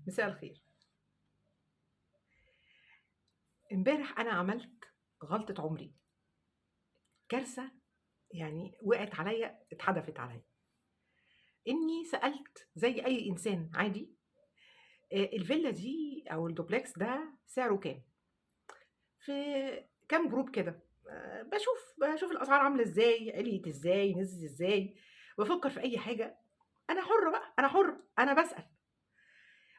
مساء الخير. امبارح أنا عملت غلطة عمري، كارثة يعني وقعت عليا، اتحدفت عليا. إني سألت زي أي إنسان عادي، الفيلا دي أو الدوبلكس ده سعره كام؟ في كام group كده، بشوف الأسعار عاملة إزاي، عليت إزاي، نزلت إزاي، بفكر في أي حاجة. أنا حرة بقى، أنا حرة، أنا بسأل.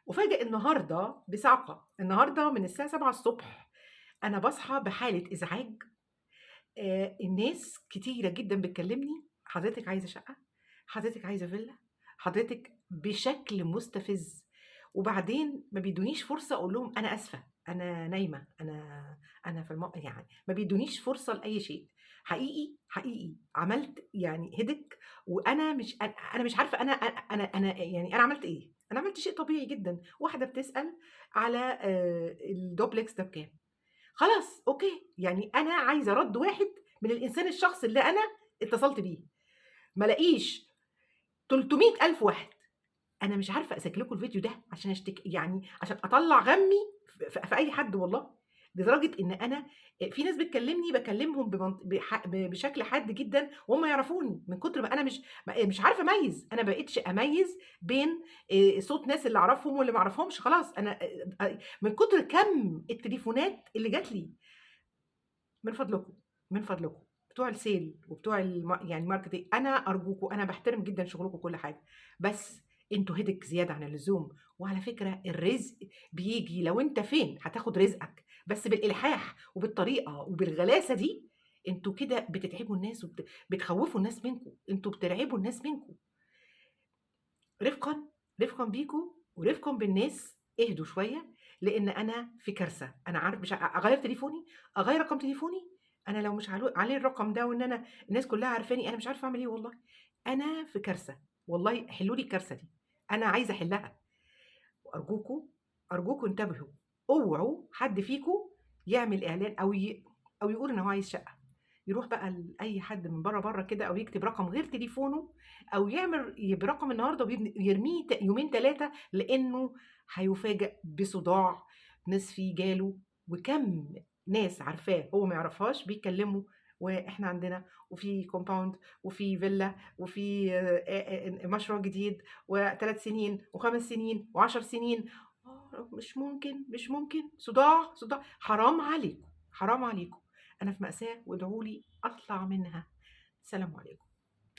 وفاجئ النهارده بصعقة، النهارده من الساعة 7 الصبح أنا بصحى بحالة إزعاج. الناس كتيرة جدا بتكلمني، حضرتك عايزة شقة، حضرتك عايزة فيلا، حضرتك، بشكل مستفز. وبعدين ما بيدونيش فرصة أقول لهم أنا آسفة، أنا نايمة، أنا في يعني ما بيدونيش فرصة لأي شيء. حقيقي حقيقي عملت يعني هدك، وأنا مش أنا مش عارفة أنا يعني أنا عملت إيه؟ أنا عملت شيء طبيعي جدا، واحدة بتسأل على الدوبلكس ده بكام. خلاص okay، يعني أنا عايزة رد واحد من الإنسان، الشخص اللي أنا اتصلت بيه، ما لاقيش 300 ألف واحد. أنا مش عارفة أسجل لكم الفيديو ده عشان أشتكي، يعني عشان أطلع غمي في أي حد والله، لدرجة إن أنا في ناس بتكلمني بكلمهم بشكل حاد جدا وهم يعرفوني، من كتر ما أنا مش عارفة أميز. أنا ما بقتش أميز بين صوت ناس اللي أعرفهم واللي ما أعرفهمش، خلاص أنا من كتر كم التليفونات اللي جات لي. من فضلكم، من فضلكم بتوع ال sale وبتوع يعني marketing، انا ارجوكم، انا بحترم جدا شغلكم وكل حاجة، بس انتوا headache زيادة عن اللزوم. وعلى فكرة الرزق بيجي لو انت فين هتاخد رزقك، بس بالالحاح وبالطريقه وبالغلاسه دي انتوا كده بتتعبوا الناس وبتخوفوا الناس منكم، انتوا بترعبوا الناس منكم. رفقا رفقا بيكم ورفقا بالناس، اهدوا شوية، لان انا في كارثة. انا عارف مش اغير تليفوني، اغير رقم تليفوني، انا لو مش عليه الرقم ده وان انا الناس كلها عارفاني، انا مش عارفه اعمل ايه والله. انا في كارثة والله، حلوا لي الكارثة دي، انا عايزه احلها. وارجوكوا ارجوكوا انتبهوا، اوعوا حد فيكم يعمل اعلان او يقول ان هو عايز شقه، يروح بقى لاي حد من بره بره كده، او يكتب رقم غير تليفونه، او يعمل برقم النهارده ويرميه يومين ثلاثة، لانه هيفاجئ بصداع نصفي جاله، وكم ناس عارفاه هو ما يعرفهاش بيتكلموا، واحنا عندنا وفي compound وفي فيلا وفي مشروع جديد، وثلاث سنين وخمس سنين وعشر سنين. مش ممكن، مش ممكن، صداع صداع. حرام عليكم، حرام عليكم. انا في مأساة، وادعوا لي اطلع منها. سلام عليكم.